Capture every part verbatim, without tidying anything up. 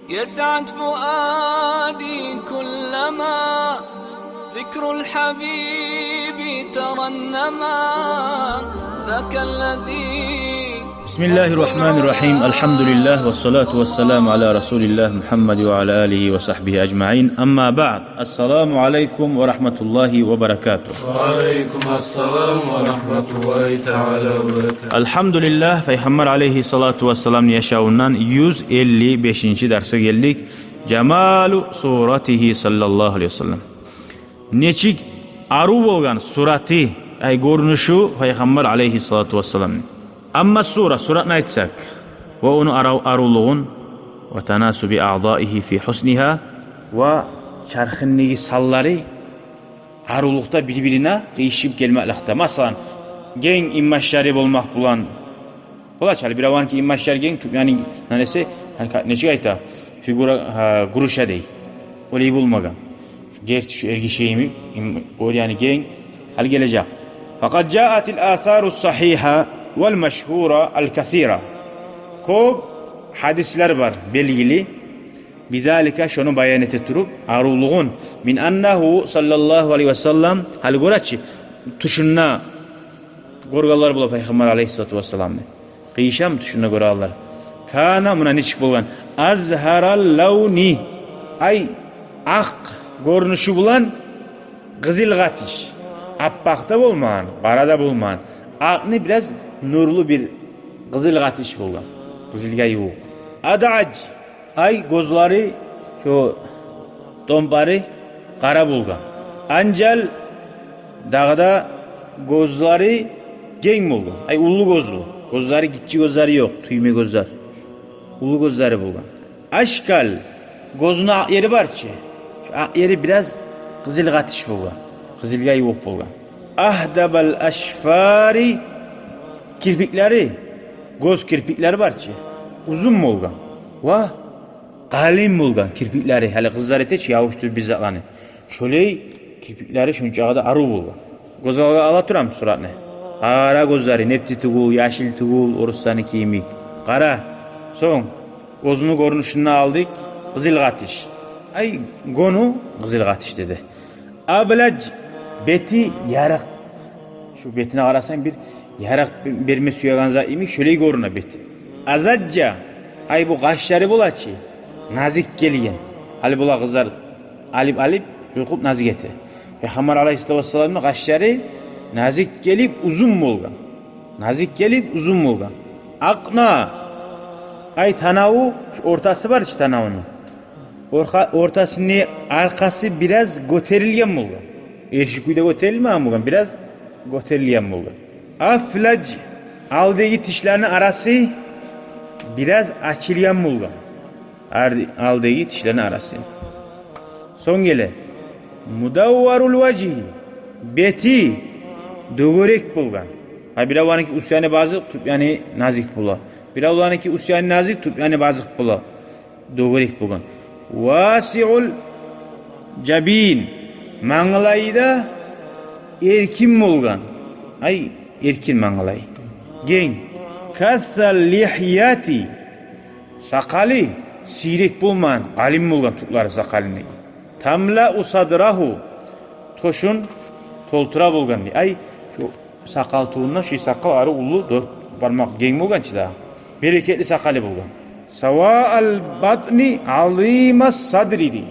يسعد فؤادي كلما ذكر الحبيب ترنما. ذاك الذي بسم الله الرحمن الرحيم. الحمد لله والصلاة والسلام على رسول الله محمد وعلى آله وصحبه أجمعين. أما بعد. السلام عليكم ورحمة الله وبركاته. وعليكم السلام ورحمة الله تعالى وبركاته. Алгьамдулиллагь, Пайхаммар алайгьиссалату вассаламны яшавундан юз элли бешинчи дарсгъа гелдик. Жамалу суратигьи саллаллагьу алайгьи ва саллам. Нечик арив болгъан сураты, ай, гёрюнюшю Пайхаммар алайгьиссалату вассаламны. Амма сура, суратны айтсакъ, ва ону арав-, аривлугъун, ва танасуби аъдаигьи фи гьуснигьа, ва чархындагъы санлары аривлукъда бир-бирине къыйышып гелмекликде. Масала, генг инбашлары болмакъ булан, бола чы, гьали биревнюки инбашлары генг, тюп-, яни, нанесе, гьакъ-, нечик айта, фигура, гьа, груша дей. Олай болмагъан. Шу герти шу эргиши йимик, им-, о, яни генг, гьали гележек. Факъад жаатил асару сагьигьа вал машгьура ал касира. Кёп гьадислер бар, белгили. Бизалика, шону баян эте туруп, аривлугъун. Мин аннагьу саллаллагьу алайгьи ва саллам, гьали гёре чи, тюшюнде гёргенлер бола Пайхаммар алайгьиссалату вассаламны. Къыйышамы тюшюнде гёрегенлер? Кана, муна нечик болгъан. Азгьарал лавни. Ай, акъ гёрюнюшю булан къызыл къатыш. Аппакъ да болмагъан, къара да болмагъан. Акъны бираз нурлу бир къызыл къатыш болгъан. Къызылгъа ювукъ. Адъаж. Ай, гёзлери, шо томпары къара болгъан. Анжал, дагъы да гёзлери генг болгъан. Ай, уллу гёзлю. Гёзлери, гиччи гёзлери ёкъ, тюйме гёзлер. Уллу гёзлери болгъан. Ашкал, гёзюню акъ ери бар чы. Шо акъ ери бираз къызыл къатыш болгъан. Къызылгъа ювукъ болгъан. Агьдабал ашфари, кирпиклери, гёз кирпиклери бар чы, узун болгъан. Ва къалын болгъан кирпиклери, гьали къызлар эте чи ябушдуруп бир затланы. Шолай кирпиклери, шончакъы да арив болгъан. Гёз алгъа ала турамы суратны? Къара гёзлери, непти тюгюл, яшыл тюгюл, орусланыки йимик. Къара. Сонг, оьзюню гёрюнюшюн де алдыкъ, къызыл къатыш. Ай, гёню къызыл къатыш деди. Аблаж, бети ярыкъ. Шу бетине къарасанг, бир ярыкъ берме сюеген зат йимик, шолай гёрюне бети. Азажжа, ай, бу къашлары бола чы, назик гелген. Гьали бола къызлар алып-алып, юлкъуп назик эте. Пайхаммар алайгьиссалату вассаламны къашлары назик гелип, узун болгъан. Назик гелип, узун болгъан. Акъна, ай, танаву, шу ортасы бар чы танавуну. Орха-, ортасыны аркъасы бираз гётерилген болгъан. Эрши кюйде гётерилмеген болгъан, бираз гётерилген болгъан. Афлаж, алдагъы тишлени арасы бираз ачылгъан болгъан. Ар-, алдагъы тишлени арасы. Сонг геле мудавварул важгьи, бети дёгерек болгъан. Гьа, биревнюки уьст яны базыкъ, тюп яны назик бола. Биревнюки уьст яны назик, тюп яны базыкъ бола. Дёгерек болгъан. Васиул жабин, мангалайы да эркин болгъан. Ай, эркин мангалай. Генг. Касал лихьяти, сакъалы сийрек болмагъан, къалын болгъан тюклери сакъалыны. Тамлау садрагьу, тёшюн толтура болгъан дей. Ай, шу сакъал тюбюнде, шу сакъал ары уллу, дёрт бармакъ генг болгъан чы да. Берекетли сакъалы болгъан. Саваал батни азимас садри дей.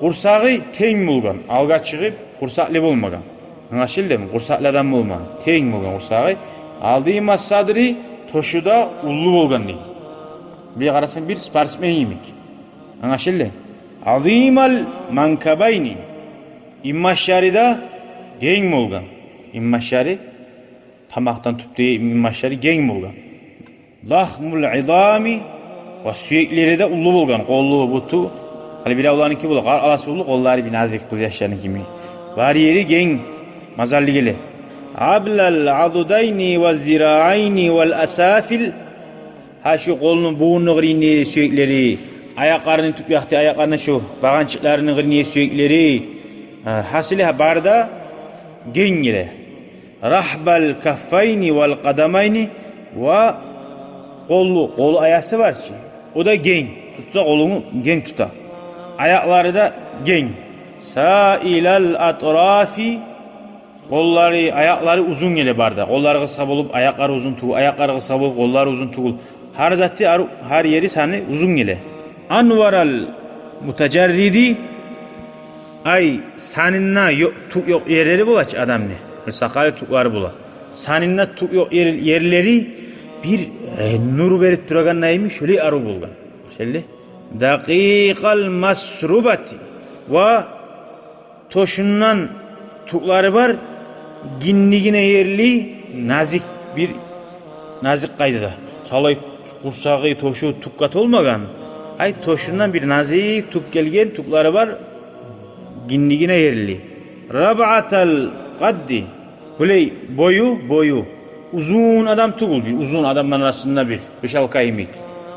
Къурсагъы тенг болгъан, алгъа чыгъып, къурсакълы болмагъан. Англашылдымы? Къурсакълы адам болмагъан. Тенг болгъан къурсагъы. Азимас садри, тёшю де уллу болгъан дей. Бир къарасанг, бир спортсмен йимик. Англашылды? Азимал манкабайни. Инбашлары да генг болгъан. Инбашлары, тамакъдан тюпде инбашлары генг болгъан. Дахмул изами, ва сюеклери де уллу болгъан, къолу, буту. Гьали биревлериники бола, къаркъарасы уллу, къоллары бир назик къызъяшларыники йимик. Бар ери генг, мазаллы геле. Аблал адудайни ва зираайни вал асафил. Гьа, шу къолуну бугъуну къырыйны сюеклери, аякъларыны тюп якъда, аякъларыны шу багъанчыкъларыны къырыйны сюеклери. Гьа, гьасили, гьа, бары да генг геле. Рагьбал каффайни вал къадамайни, ва къолу, къолу аясы бар чы, о да генг. Тутса, къолунгну генг тута. Аякълары да генг. Саилал атрафи, къоллары, аякълары узун геле бары да. Къоллары къысгъа болуп, аякълары узун тюгюл, аякълары къысгъа болуп, къоллары узун тюгюл. Гьар заты, гьар, гьар ери, саны узун геле. Анварал мутажарриди, ай, санында ёкъ, тюк ёкъ ерлери бола чы адамны. Бир сакъалы, тюклери бола. Санында тюк ёкъ ер-, ерлери бир, э, нюр берип турагъандай йимик, шолай арив болгъан. Шолай. Дакъикъал масрубати, ва тёшюнден тюклери бар, гиндигине ерли, назик, бир назик къайдада. Салай къурсагъы, тёшю тюкге толмагъан. Ай, тёшюнден бир назик тюк гелген, тюклери бар, гиндигине ерли. Рабъатал къадди, булай бою, бою узун адам тюгюл, бир узун адамланы арасында бир беш-алты йимик.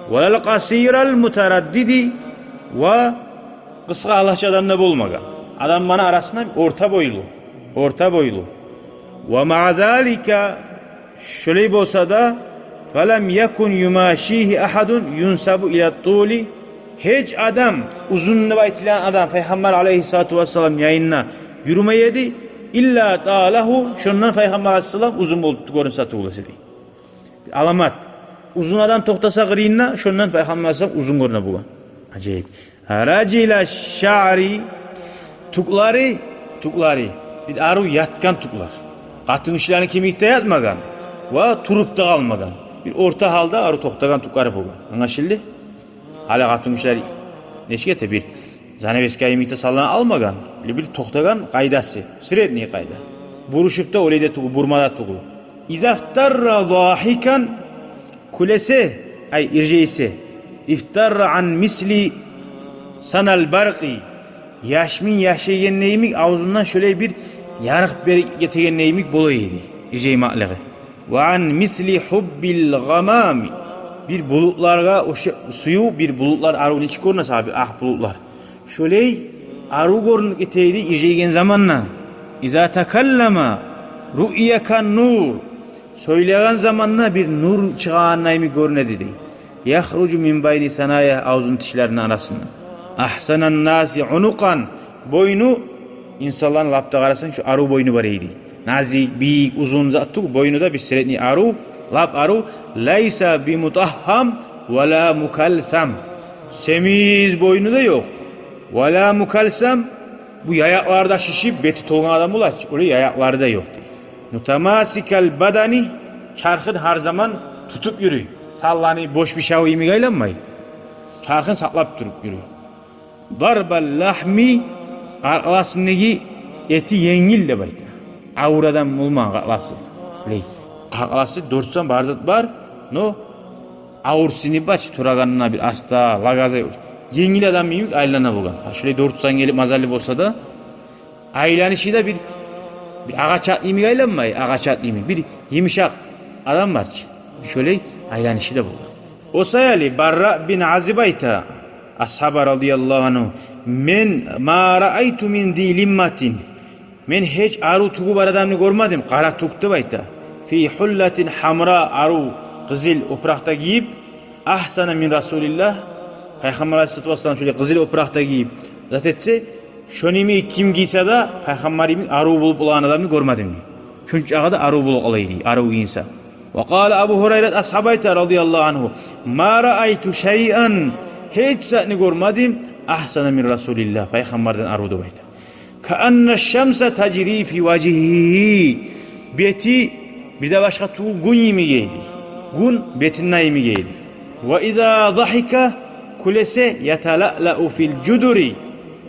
Валал къасирал мутараддиди, ва къысгъа, алача адам да болмагъан. Адамланы арасында орта бойлу, орта бойлу. Ва маъа залика, шолай болса да, фалам якун юмашигьи агьадун юнсабу ила тули, гьеч адам, узун деп айтылгъан адам Пайхаммар алайгьиссалату вассалам янында юрюмей эди, илла талагьу, шондан Пайхаммар алайгьиссалам узун болуп гёрюнсе тюгюл эсе дей. Аламат. Узун адам токътаса къырыйында, шондан Пайхаммар алайгьиссалам узун гёрюне болгъан. Ажайып. Ражила шаъри, тюклери, тюклери бир арив ятгъан тюклер. Къатынгишилени кимик де ятмагъан ва туруп да къалмагъан. Бир орта гьалда арив токътагъан тюклери болгъан. Англашылды? Гьали къатынгишилер нечик эте, бир занавеска йимик де салына алмагъан, бир, бир токътагъан къайдасы, средний къайда. Бурушуп да, олай да тюгюл, бурма да тюгюл. Иза ифтарра загьикан, кюлесе, ай, иржайса, ифтарра ан мисли санал баркъи, яшмин яшайгъанда йимик, авзундан шолай бир ярыкъ берип гетегенде йимик бола эди иржаймакълыгъы. Ва ан мисли гьуббил гъамами, бир булутларгъа ошап сююв, бир булутлар арив нечик гёрюне сагъа, бир акъ булутлар. Шолай арив гёрюнюп гете эди иржайгъан заманда. Иза такаллама руъя кан нур, сёйлеген заманда бир нур чыгъагъандай йимик гёрюне эди дей. Яхружу мин байни санаягьи, авзуну тишлерини арасындан. Агьсанан наси унукъан, бойну, инсанланы лап да къарасанг, шу арив бойну бар эди. Назик, бийик, узун зат тюгюл, бойну да бир средний арив, лап арив. Лайса би мутагьхам ва ла мукалсам. Семиз бойну да ёкъ. Ва ла мукалсам, бу яякълары да шишип, бети толгъан адам бола чы, олай яякълары да ёкъ дей. Мутамасикал бадани, чархын гьар заман тутуп юрюй. Салланы бош бишав йимик айланмай. Чархын сакълап туруп юрюй. Дарбал лагьми, къаркъарасындагъы эти енгил деп айта. Авур адам болмагъан къаркъарасы. Лей. Къаркъарасы дёрт сан бар зат бар, но авур сыны бар чы, турагъанына бир аста, лагазай. Енгил адам йимик айлана болгъан. Гьа, шулай дёрт сан гелип мазаллы болса да, айланышы да бир, бир агъач ат йимик айланмай, агъач ат йимик. Бир йымышакъ адам бар чы. Шолай айланышы да болгъан. О саялы Барра бин Азиб айта, асгьаба радияллагьу ангьу: «Мен ма раайту мин зи лимматин». Мен гьеч арив тюгю бар адамны гёрмедим, къара тюк деп айта. «Фи гьуллатин гьамра», арив къызыл опуракъ да гийип, «агьсана мин Расулиллагь». Пайхаммар алайгьиссалату вассалам шолай къызыл опуракъ да гийип, зат этсе, шону йимик ким гийсе де, Пайхаммар йимик арив болуп болагъан адамны гёрмедим. Шунчагъа да арив болуп къала эди, арив гийинсе. Ва къала Абу Гьурайрат асгьаба айта радияллагьу ангьу: «Ма раайту шайан», гьеч затны гёрмедим, «агьсана мин Расулиллагь», Пайхаммардан арив деп айта. «Каанна шамса тажри фи важгьигьи». Бети бир де башгъа тюгюл, гюн йимик эди. Гюн бетинде йимик эди. «Ва иза загьика», кюлесе, «яталаълау фил жудури».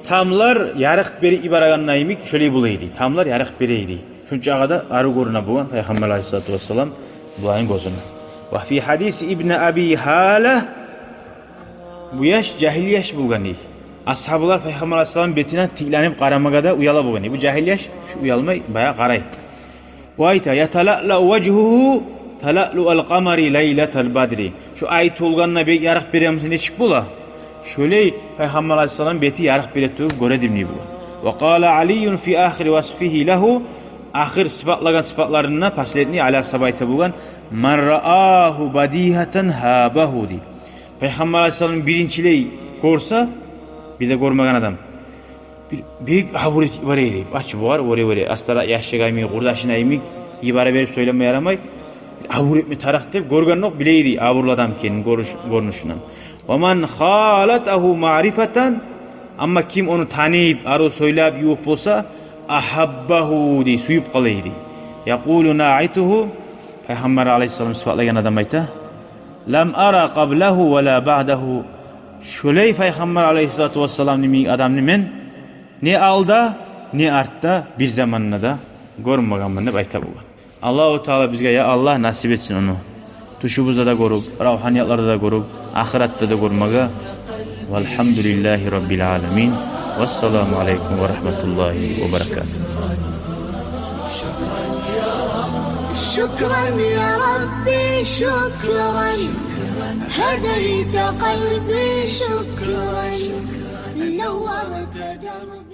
Тамлар ярыкъ берип йиберегенде йимик шолай бола эди. Тамлар ярыкъ бере эди. Шунчагъа да арив гёрюне болгъан Пайхаммар алайгьиссалату вассалам буланы гёзюне. «Ва фи гьадиси ибни Аби Гьала». Бу яш жагьил яш болгъан дей. Асгьабалар Пайхаммар алайгьиссалам бетине тикленип къарамагъа да уяла болгъан дей. Бу жагьил яш шу уялмай, баягъы къарай. О айта: «Яталаълау важгьугьу талаълуал къамари лайлатал бадри». Шу ай толгъанда бек ярыкъ бере буса нечик бола, шолай Пайхаммар алайгьиссалам бети ярыкъ бере туруп гёре эдим дей бу. «Ва къала Алийюн фи ахири васфигьи лагьу». Ахыр сыпатлагъан сыпатларында, последний, Али асгьаба айта болгъан: «Ман раагьу бадигьатан гьабагьу», – дей. Пайхаммар алайгьиссаламны биринчилей гёрсе, бир де гёрмеген адам, бир бек абур этип бара эди. Ачы бугъар, варе-варе, астара яшчыгъа йимик, къурдашына йимик, йибере берип сёйлеме ярамай. Бир абур этме тарыкъ деп, гёргендокъ биле эди абурлу адам экенин гёрюш-, гёрюнюшюнден. «Ва ман халатагьу маърифатан», амма ким ону таныйып, арив сёйлеп, ювукъ болса, «агьаббагьу», дей, сююп къала эди. Якъулу наъитугьу, Пайхаммар алайгьиссаламны сыпатлагъан адам айта: «Лам ара къаблагьу ва ла баъдагьу». Шолай Пайхаммар алайгьиссалату вассаламны йимик адамны мен не алда, не артда бир заманда да гёрмегенмен деп айта болгъан. Аллагьу Таала бизге, я Аллагь, насип этсин ону тюшюбюзде де гёрюп, равгьаниятларда да гёрюп, ахыратда да гёрмеге. Валгьамдулиллагьи раббил аламин. Вассаламу алайкум ва рагьматуллагьи ва баракатугь. شكرا يا ربي، شكرا. هديت قلبي، شكرا. نورت دربي.